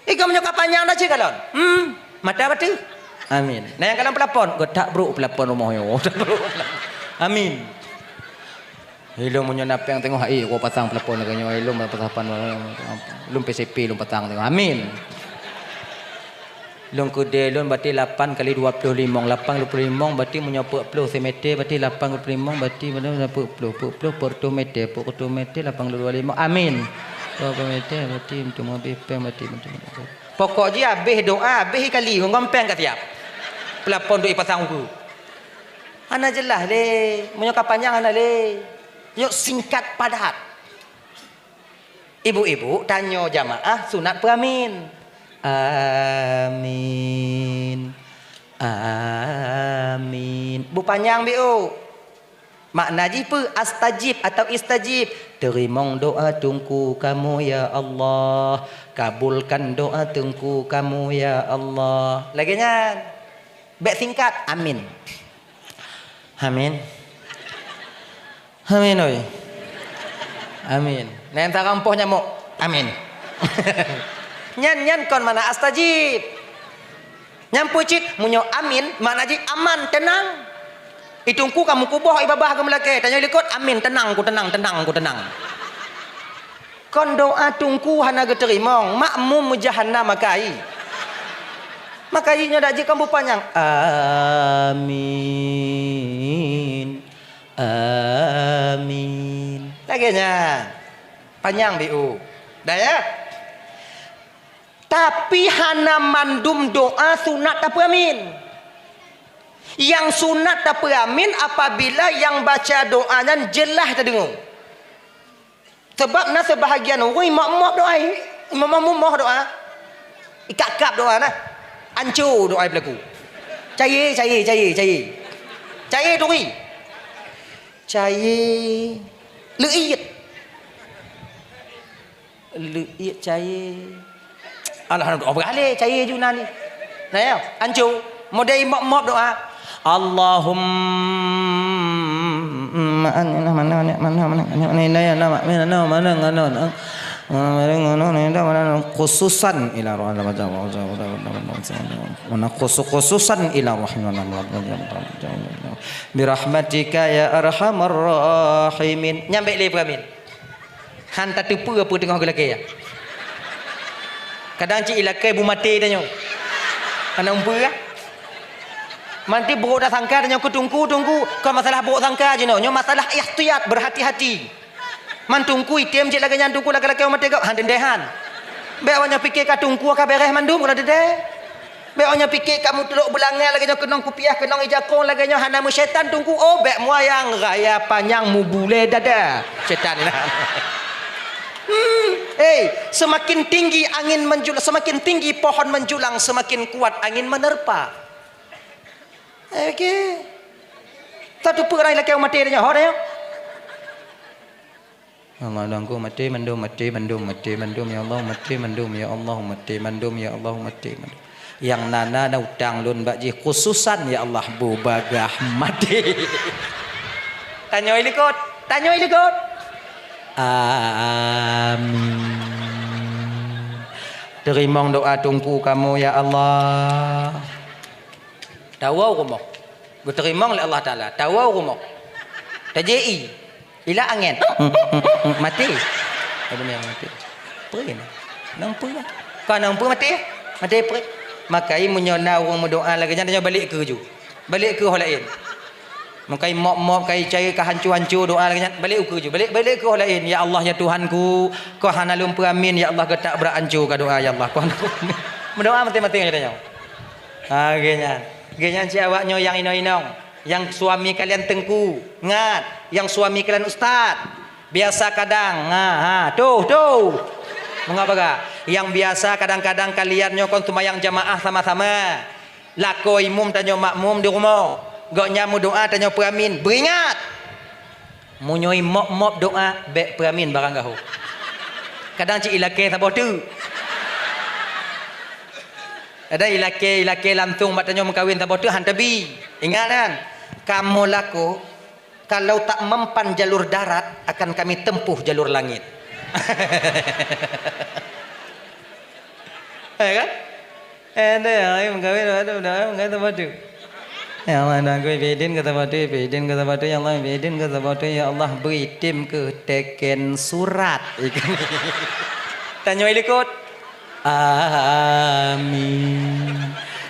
Igoe meunyoe ka panyang dah cit kalon. Hmm, mata bateue. Amin. Nah, nyang kalon peulapon, geutak brok peulapon rumoh nyoe. Amin. Ilôn meunyoe na péng teungoh hai, gua pasang peulapon lagée nyoe. Ilôn pasang pan, ilôn P C P ilôn pasang teungoh. Amin. Lôn keudée lôn berarti lapan kali dua puluh limong. Lapan kali dua puluh limong berarti meunyoe peuet ploh simètre, berarti lapan kali dua puluh limong, berarti peuet ploh, peuet ploh, peuet reutôh mètre, peuet reutôh mètre, lapan kali dua puluh limong. Amin. Dua puluh mètre, berarti meuteumeubéh péng, berarti meuteumeubéh. Pokok jih habéh doá, habéh kali ngon gompeng ka siap. Peulapon duk ipasang ukeue. Hana jeulaih lé, meunyoe ka panyang hana lé. Yok singkat padat. Ibu-ibu tanyoe jamaah sunat peuamin. Amin. Amin. Beupanyang biôk. Makna jih peue? Astajib atau istajib. Teurimong doa teungku kamoe ya Allah. Kabulkan doa teungku kamoe ya Allah. Lagée nyan. Bék singkat. Amin. Amin. Amin, oi. Amin. Nyan tarampoh nyamok. Amin. Nyan, nyan kon makna astajib. Nyan peue cit, meunyoe amin, makna jih aman, teunang. I teungku ka meukuboh, i babah geumeulakée, tanyoe likot, amin, teunang ku, teunang, teunang ku, teunang. Kon doa teungku hana geuteurimong, makmum meujahanam makai. Makai nyoe dak jih kon beupanyang. Amin. Amin. Lagée nyan. Panyang biôk. Dah ya? Tapi hana mandum doa sunat tapeuamin. Nyang sunat tapeuamin apabila nyang baca doa nyan jeulaih tadeungoe. Sabab na seubahagian ureuëng mop-mop doa, mop-mop doa. Ikab-kab doa na. Anco doa peulaku. Caye, caye, caye, caye. Caye turi. Caye. Leuiet. Leuiet caye. Alhamdulillah, oh, berhalé caye ju na ni. Nah, ya, anco. Modai mop-mop doa. Allahumma anna mana, mana, mana, mana, mana, mana, mana, mana, mana, mana, mana, mana, mana, mana, mana, khususan ila roh, mana, khusu-, khususan ila roh, birahmatika ya arhamar rahimin. Nyampe le peramin. Han tateupeue peue teungoh geulakée. Kadang cit ilakée bu maté tanyoe. Hana umpeue ka. Manti brok tasangka tanyoe keu teungku, teungku. Kon masalah brok sangka jinoe. Nyoe masalah ihtiyat, berhati-hati. Man teungku item cit lagée nyan teungku lakée-lakée u maté gob. Han teuntée han. Bék awak nyoe pike ka teungku ka bereh mandum keunoe teuntée. Bék awak nyoe pike ka meuteulok beulangèe lagée nyoe keunong kupiah, keunong ijakong lagée nyoe hana meusyaitan teungku. Oh, bék muayang raya panyang mubulée dada. Syaitan na. Hmm. Eh, semakin tinggi angin menjulang, semakin tinggi pohon menjulang, semakin kuat angin menerpa. Oke. Satu peurang lagi mati dah nyoe, ho dah nyoe. Allah dongku mati mandum, mati mandum, mati mandum ya Allah, mati mandum ya Allah, mati mandum ya Allah, mati mandum. Nyang na na utang lôn bak jih khususan ya Allah bubagah mati. Tanyoe likot, tanyoe likot. Amin. Teurimong doa teungku kamoe ya Allah. Tawoe rumoh. Geuteurimong lé Allah Taala. Tawoe rumoh. Tajék ie. Ila angén. Maté. Ada yang maté. Peue ni? Nang peue lah. Kau nang peue maté? Maté peue? Makai meunyoe na ureuëng meudoa lagée nyan, tanyoe balek keu ju. Balek keu ho laén. Makai mop-mop, kai cai ka hanco-hanco doa lagée nyan. Balek ukeue ju. Balek, balek keu ho laén. Ya Allah, ya Tuhanku, kau hana lôn peue amin. Ya Allah, geutak brat hanco ka doa, ya Allah. Kau hana lôn peue amin. Meudoa maté-maté tanyoe. Ha, lagée nyan. Lagée nyan cit awak nyoe nyang inong-inong. Nyang suami kalian teungku, ngat, nyang suami kalian ustaz. Biasa kadang, ha, ha, tuh, tuh. Meungoh baga. Nyang biasa kadang-kadang kalian nyoe kon seumayang jamaah sama-sama. Lakoe imum tanyoe makmum di rumoh. Gobnyan meudoa tanyoe peue amin. Beuingat! Meunyoe mop-mop doa, bék peue amin barang gaho. Kadang cit ilakée saboh teuk. Kadang ilakée, ilakée langsong bak tanyoe meukawen saboh teuk han tabi. Ingat kan? Kamoe lakoe, kalau tak mempan jalur darat, akan kami tempuh jalur langit. Ya kan? Eh, deh, ai meukawen, aduh, dah, ai meukawen saboh teuk. Ya Allah, dah, aku izin keu saboh teuk, izin keu saboh teuk, ya Allah, izin keu saboh teuk, ya Allah, beri tim keu teken surat. Tanyoe likot. Amin.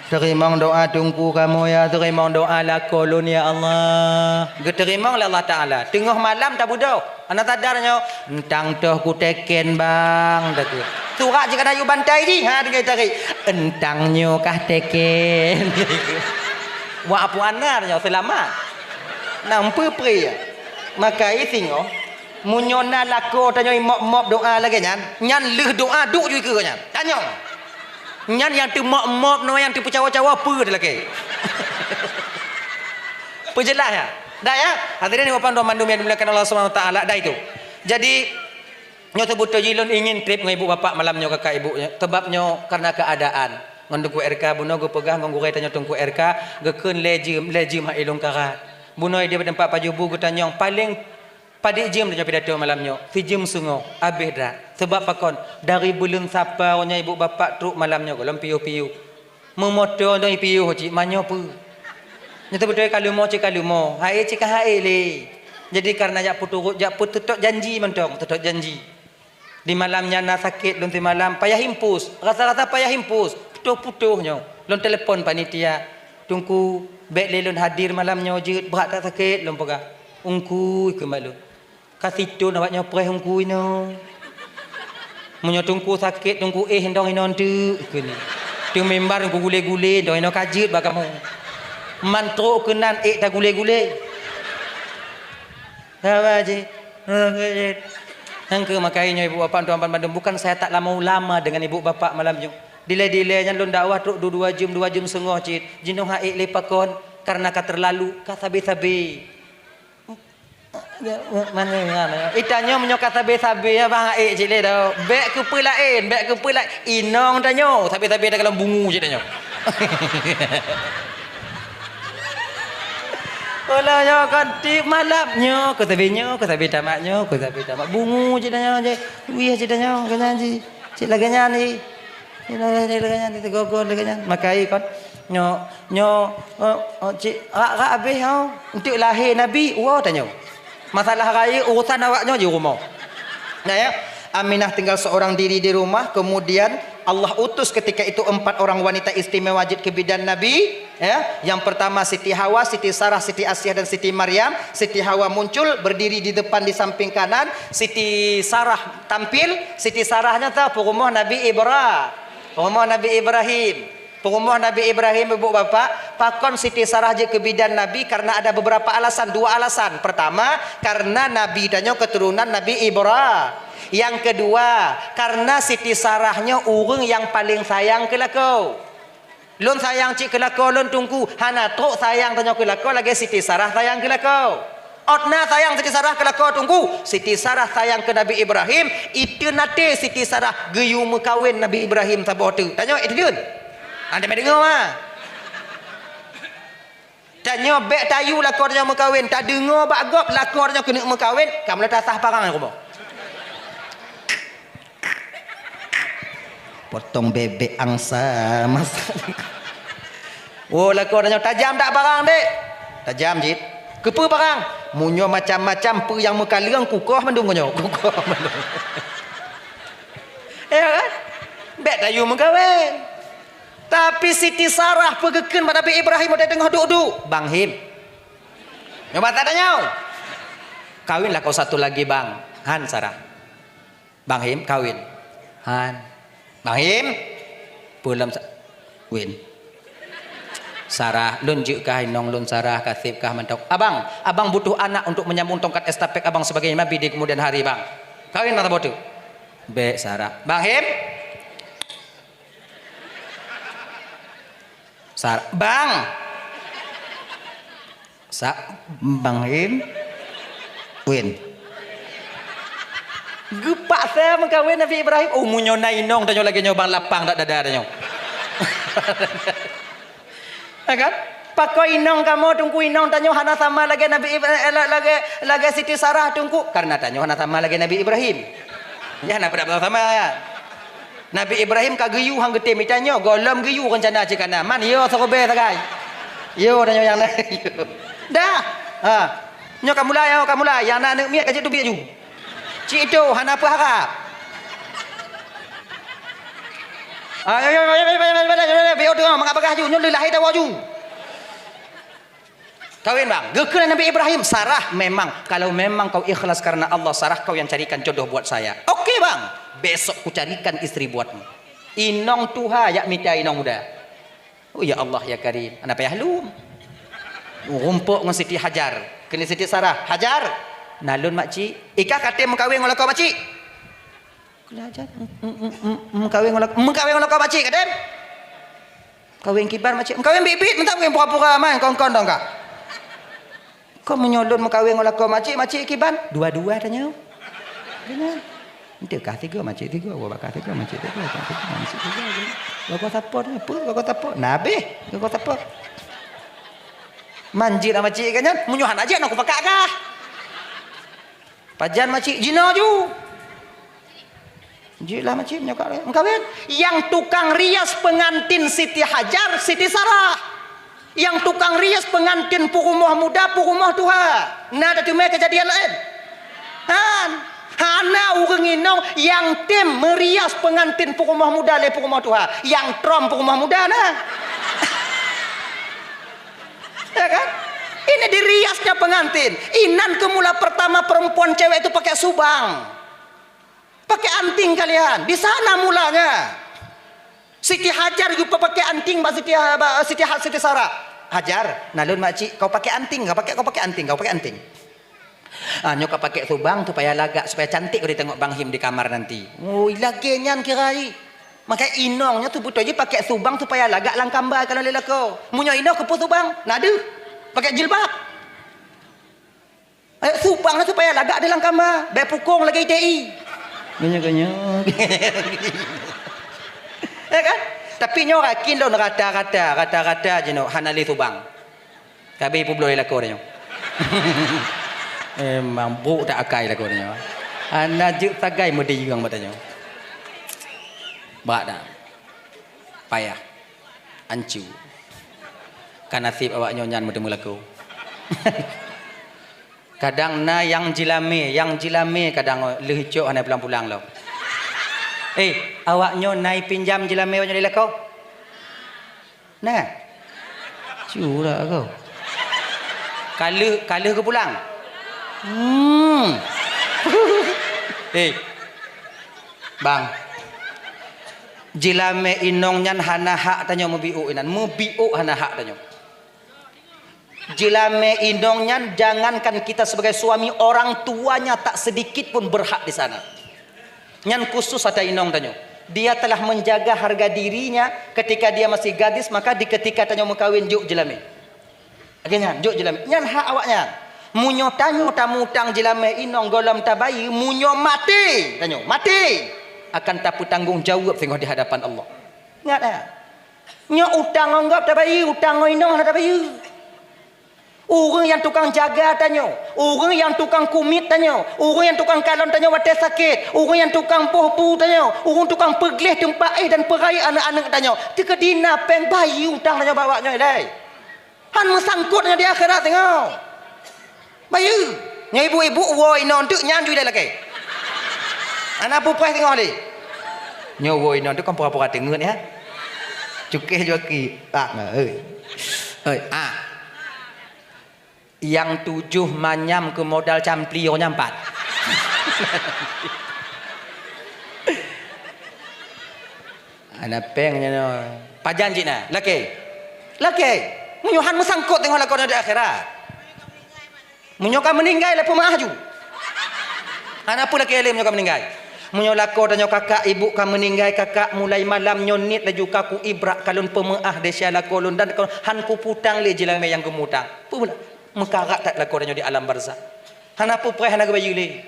Teurimong doa teungku kamoe ya, teurimong doa lakoe lôn ya Allah. Geuteurimong lé Allah Taala. Teungoh malam tabeudôh. Hana sadar nyoe, "Eunteuk toh kuteken, Bang," takheun. Surat jih ka na yue bantai jih, ha, tinggai tarék. "Eunteuk nyoe kah teken." Wak apu anan nyoe seulamat. Nang peue-peue ya. Makai singoh, meunyoe na lakoe tanyoe mop-mop doa lagée nyan, nyan lheueh doa duek ju ikeue nyan. Tanyoe. Nyan nyang teumop-mop nyoe nyang teupeucawa-cawa peue teuh lakée. Peujeulaih ya? Dah ya? Hadirin ibu bapak mandum yang dimuliakan Allah Subhanahu wa taala, dah itu. Jadi, nyoe seubeutôi jih lôn ingin trip ngon ibu bapak malam nyoe kakak ibu nyoe. Sebab nyoe karena keadaan. Ngon Teungku R K bunoe geupeugah ngon gurée tanyoe Teungku R K, geukheun lhée jeuem, lhée jeuem hai ilong karat. Bunoe di teumpat pajoh bu geutanyong paléng Padit jeuem tanyoe pidato malam nyoe? Sijeuem sungoh, abéh that. Seubab pakon? Dari buleuen Sapa nyoe ibu bapak trok malam nyoe gohlom piôh-piôh. Meumoto nyoe piôh cit, manyoe peue? Nyoe teubeutôi ka leumo cit ka leumo, haé cit ka haé lé. Jadi kareuna jak peuturot, jak peuteutok janji mantong, teutok janji. Di malam nyan na sakét lôn simalam, payah impus, rasa-rasa payah impus, putôh-putôh nyoe. Lôn teulepon panitia, "Teungku, bék lé lôn hadir malam nyoe jeuet, brat that sakét," lôn peugah. "Ungku," kheun bak lôn. "Ka sithon awak nyoe preh Ungku inoe. Meunyoe Teungku sakét, Teungku éh indong inoe teuk," kheun. "Teumimbar Ungku gulé-gulé, indong inoe ka jeuet bak kamoe. Man trok keunan ék tagulé-gulé." Sabar cit. Nyang keu makai nyoe ibu bapak tuan bandum, bukan saya tak lama ulama dengan ibu bapak malam nyoe. Dilée-dilée nyan lôn dakwah trok dua-dua jeuem, dua jeuem seungoh cit. Jinoe han ék lé pakon, kareuna ka teulalu, ka sabe-sabe. Itanyoe meunyoe ka sabe-sabe, ya bang, han ék cit lé tau. Bék keupeue laén, bék keupeue laén. Inong tanyoe, sabe-sabe takalon bungu cit tanyoe. Ulah nyoe kon tiep malam nyoe, keu sabe nyoe, keu sabe tamat nyoe, keu sabe tamat bungu cit nyoe je. Wih cit nyoe, keu nyan ji. Cit lagée nyan ji. Cit lagée nyan, cit lagée nyan, cit gogoh lagée nyan. Makai kon nyoe, nyoe, oh, oh, cit rak-rak abéh nyoe. Enteuk lahé Nabi, woe tanyoe. Masalah rayeuk urusan awak nyoe ji rumoh. Nah ya, Aminah tinggal seorang diri di rumah, kemudian Allah utus ketika itu empat orang wanita istimewa jeuet keu bidan Nabi, ya. Yang pertama Siti Hawa, Siti Sarah, Siti Asiah dan Siti Maryam. Siti Hawa muncul berdiri di depan di samping kanan, Siti Sarah tampil, Siti Sarah nyan teuh peurumoh Nabi Ibra-, peurumoh Nabi Ibrahim. Peurumoh Nabi Ibrahim, ibu bapak, pakon Siti Sarah jeuet keu bidan Nabi? Karena ada beberapa alasan, dua alasan. Pertama, karena Nabi tanyoe keturunan Nabi Ibra-, yang kedua, karena Siti Sarah nyoe ureuëng nyang paleng sayang keu lakoe. Lôn sayang cit keu lakoe lôn, Teungku, hana trok sayang tanyoe keu lakoe lagée Siti Sarah sayang keu lakoe. Ôt na sayang Siti Sarah keu lakoe, Teungku, Siti Sarah sayang keu Nabi Ibrahim, iteun até Siti Sarah geuyue meukawen Nabi Ibrahim saboh teuk. Tanyoe iteun. Hana meudeungoe ma. Tanyoe bék tayue lakoe tanyoe meukawen, tadeungoe bak gob lakoe tanyoe keuneuk meukawen, ka mulai tasah parang rumoh. Potong bebek angsa masa. Oh, lakoe tanyoe tajam dak parang, Dek? Tajam cit. Keupeue parang? Meunyoe macam-macam peue nyang meukaleueng, kukoh mandum nyoe. Kukoh mandum. Ya kan? Bék tayue meukawen. Tapi Siti Sarah peugeukeuen bak Nabi Ibrahim watée teungoh duek-duek, "Bang Him." Nyoe bak tanyoe. "Kawinlah kau satu lagi, Bang." "Han, Sarah." "Bang Him, kawin." "Han." "Bang Him." Peulom sa-, "Win." "Sarah, lôn jeuet kah inong lôn Sarah, ka seb kah mantong." "Abang, abang butuh anak untuk menyambung tongkat estafet abang sebagai nabi di kemudian hari, Bang." "Kawin mata botu." "Bék, Sarah." "Bang Him." Sar-, "Bang." Sa-, "Bang Him." "Win." Geupaksa meukawen Nabi Ibrahim. Oh, meunyoe na inong tanyoe lagée nyoe, bang, lapang dak dada tanyoe. Ya kan? Pakon inong kamoe, Teungku, inong tanyoe hana sama lagée Nabi Ib-, eh, la-, lagée, lagée Siti Sarah, Teungku. Karena tanyoe hana sama lagée Nabi Ibrahim. Ya, hana pada sama, ya. Nabi Ibrahim ka geuyue han geutem, tanyoe gohlom geuyue rencana cit kana. Man, yo, sagoe sagai. Yo, tanyoe nyang na. Yo. Dah. Ha. Nyoe ka mulai, nyoe ka mulai. Nyang na aneuk miet ka jeuet teubiet ju. Cit itu hana peuharap. Ah, yo, yo, yo, yo, yo, yo, yo, yo, yo, yo, mangat bagah ju, nyoe lé lahé tawoe ju. Kawin, Bang. Geukheun Nabi Ibrahim, "Sarah, memang, kalau memang kau ikhlas karena Allah, Sarah, kau yang carikan jodoh buat saya." "Oke, Bang. Besok kucarikan istri buatmu." Inong tuha jak mita inong muda. Oh, ya Allah, ya Karim. Hana payah lom. Rumpok ngon Siti Hajar. Keuneuk Siti Sarah. "Hajar, na lôn, makcik." "Ikah ka tem meukawen ngon lakoe makcik?" "Keuneuk Hajar, em, em, em, em, meukawen ngon lakoe, meukawen ngon lakoe makcik ka tem?" "Kawen kiban, makcik?" "Meukawen biet-biet, mantong kawen pura-pura, man, kon-kon dong kah." "Kon meunyoe lôn meukawen ngon lakoe makcik, makcik kiban?" "Dua-dua tanyoe." Geuhnyan. Ente kah tiga, makcik tiga, gua bakah tiga, makcik tiga, makcik tiga, makcik tiga. Lakoe sapo nyoe, peue lakoe sapo? Nah, habéh lakoe sapo. Man jeuet lah makcik geuhnyan, meunyoe hana jeuet, na kupakak kah. "Pajan makcik?" "Jinoe ju." "Jeuet lah makcik, meunyoe ka meukawen." Yang tukang rias pengantin Siti Hajar, Siti Sarah. Yang tukang rias pengantin peurumoh muda, peurumoh tuha. Na tateumé keujadian laén? Han. Hana ureuëng inong nyang tem meurias pengantin peurumoh muda lé peurumoh tuha. Nyang trom peurumoh muda na. Ya kan? Ini diriasnya pengantin. Inan keu mula pertama perempuan cewek itu pakai subang. Pakai anting kalian. Di sana mulanya. Siti Hajar juga pakai anting bak Siti, bak Siti, Siti Sarah. "Hajar, na lôn makcik, kau pakai anting, kau pakai, kau pakai anting, kau pakai anting." Ah, nyoe ka pakai subang supaya lagak, supaya cantik kalau ditengok Bang Him di kamar nanti. Oh, lagée nyan kira i. Makanya inong nyoe tu beutôi jih pakai subang supaya lagak lam kamba kalau lelaki. Meunyoe inong keupeue subang, na deuh. Pakai jilbab. Eh, subang lah supaya lagak dalam kamba. Baik pukong lagi I T I. Ganya-ganya. Ya kan? Tapi nyoe rakin lôn rata-rata, rata-rata jinoe hana lé subang. Ka habéh peubloe lakoe nyoe. Memang brok that akai lakoe nyoe. Hana jeuet sagai meudiyueng mata nyoe. Bak dah. Payah. Ancu. Ka naseb awak nyoe nyan meuteumé lakoe. Kadang na nyang jilame, nyang jilame kadang lheueh cok hana pulang-pulang lom. Eh, awak nyoe na ipinjam jilame awak nyoe lé lakoe? Nah. Curak kau. Ka lheueh, ka lheueh geupulang. Hmm. Eh. Bang. Jilamé inong nyan hana hak tanyoe meubiôk inan, meubiôk hana hak tanyoe. Jilamé inong nyan, jangankan kita sebagai suami, orang tuanya tak sedikit pun berhak di sana. Nyan khusus ata inong tanyoe. Dia telah menjaga harga dirinya ketika dia masih gadis, maka di ketika tanyoe meukawen jok jilamé. Lagèe nyan, jok jilamé. Nyan hak awaknyan. Meunyoe tanyoe tamutang jilamé inong gohlom tabayeue, meunyoe maté, tanyoe maté, akan tapeutanggong jaweueb singoh di hadapan Allah. Ingat, ya. Nyoe utang ngon gob tabayeue, utang ngon inong hana tabayeue. Ureueng nyang tukang jaga tanyoe, ureueng nyang tukang kumiet tanyoe, ureueng nyang tukang kalon tanyoe watèe sakét, ureueng nyang tukang poh bu tanyoe, ureueng tukang peugleh teumpat éh dan peurayeuk aneuk-aneuk tanyoe, teukeudi na pèng bayeue utang tanyoe bak awaknyan ilèe. Han meusangkot nyoe di akhirat singoh. Bayeue. Nyoe ibu-ibu woe inong teuk nyan ju ilèe lakèe. Hana peue preh singoh lé. Nyoe woe inong teuk kon pura-pura teungeut, ya. Cukéh ju aki. Ah, hei. Hei, ah. Nyang tujoh manyam keu modal campli nyoe nyang pat. Hana pèng nyoe. Pajan cit na? Lakèe. Lakèe. Meunyoe han meusangkot teungoh lakoe di akhirat. Meunyoe ka meuninggai, lé peumeu'ah ju. Hana peue lakèe lé meunyoe ka meuninggai. Meunyoe lakoe tanyoe kakak ibu ka meuninggai, kakak mulai malam nyoe niet laju ka kuibrak kalon peumeu'ah desya lakoe lôn dan han kuputang lé jilamé nyang geumutang. Peue meukarat that lakoe tanyoe di alam barzakh. Hana peue preh hana geubayeue lé.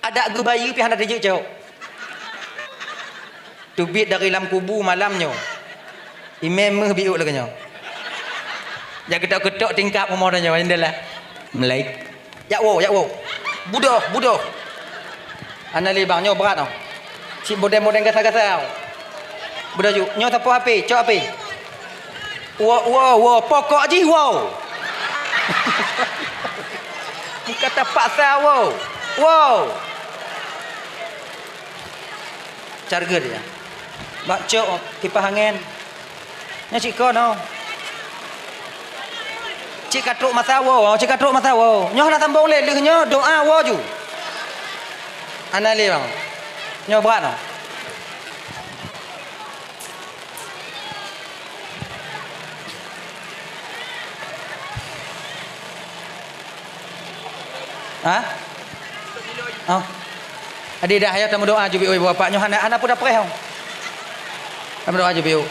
Adak geubayeue pih hana teujeuet cok. Teubiet dari lam kubu malam nyoe. Imé meuh biôk lagèe nyoe. Jak keutok-keutok tingkap rumoh tanyoe jendela. Meulaik. Jak woe, jak woe. Budoh, budoh. Hana lé bang, nyoe brat nyoe. Cit bodeng-bodeng gasa-gasa. Budoh ju. Nyoe sapoh api, cok api. Woe, woe, woe, pokok jih woe. Bukan tapaksa woe. Woe. Cargeuet ya. Bak cok kipah angén. Nyoe cit kon oh. Cit ka trok masa woe, cit ka trok masa woe. Nyoe hana sambong lé, lheueh nyoe doa woe ju. Hana lé bang. Nyoe brat noh. Ha? Oh. Adik dah, ayo tameudoa ju biôh, ibu bapak nyoe hana, hana peue tapreh. Tameudoa ju biôh.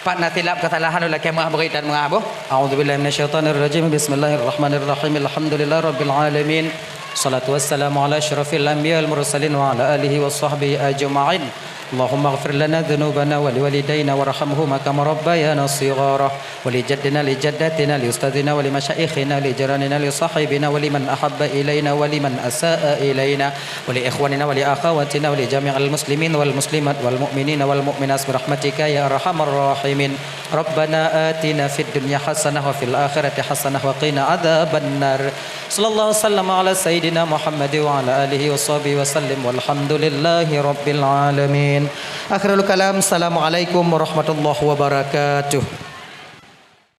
Pat na silap keusalahan ulôn lakèe meu'ah beurit dan meu'ah boh. A'udzubillahi minasyaitonirrajim. Bismillahirrahmanirrahim. Alhamdulillahirabbil alamin. Salatu wassalamu ala asyrafil anbiya wal mursalin wa ala alihi wa sahbihi ajma'in. Allahumma ighfir lana dzunubana wa liwalidaina warhamhuma kama rabbayana shighara. Wa li jaddina, li jaddatina, li ustadzina, wa li masyaikhina, li jiranina, li sahibina, wa liman ahabba ilaina, wa liman asa'a ilaina, wa li ikhwanina, wa li akhawatina, wa li jami'il muslimin wal muslimat, wal mu'minina, wal mu'minat, bi rahmatika ya arhamar rahimin. Rabbana atina fid dunya hasanah wa fil akhirati hasanah wa qina adzabannar. Sallallahu wasallam ala sayyidina Muhammad wa ala alihi wa sahbihi wa sallim. Walhamdulillahi rabbil alamin. Akhirul kalam. Assalamualaikum warahmatullahi wabarakatuh.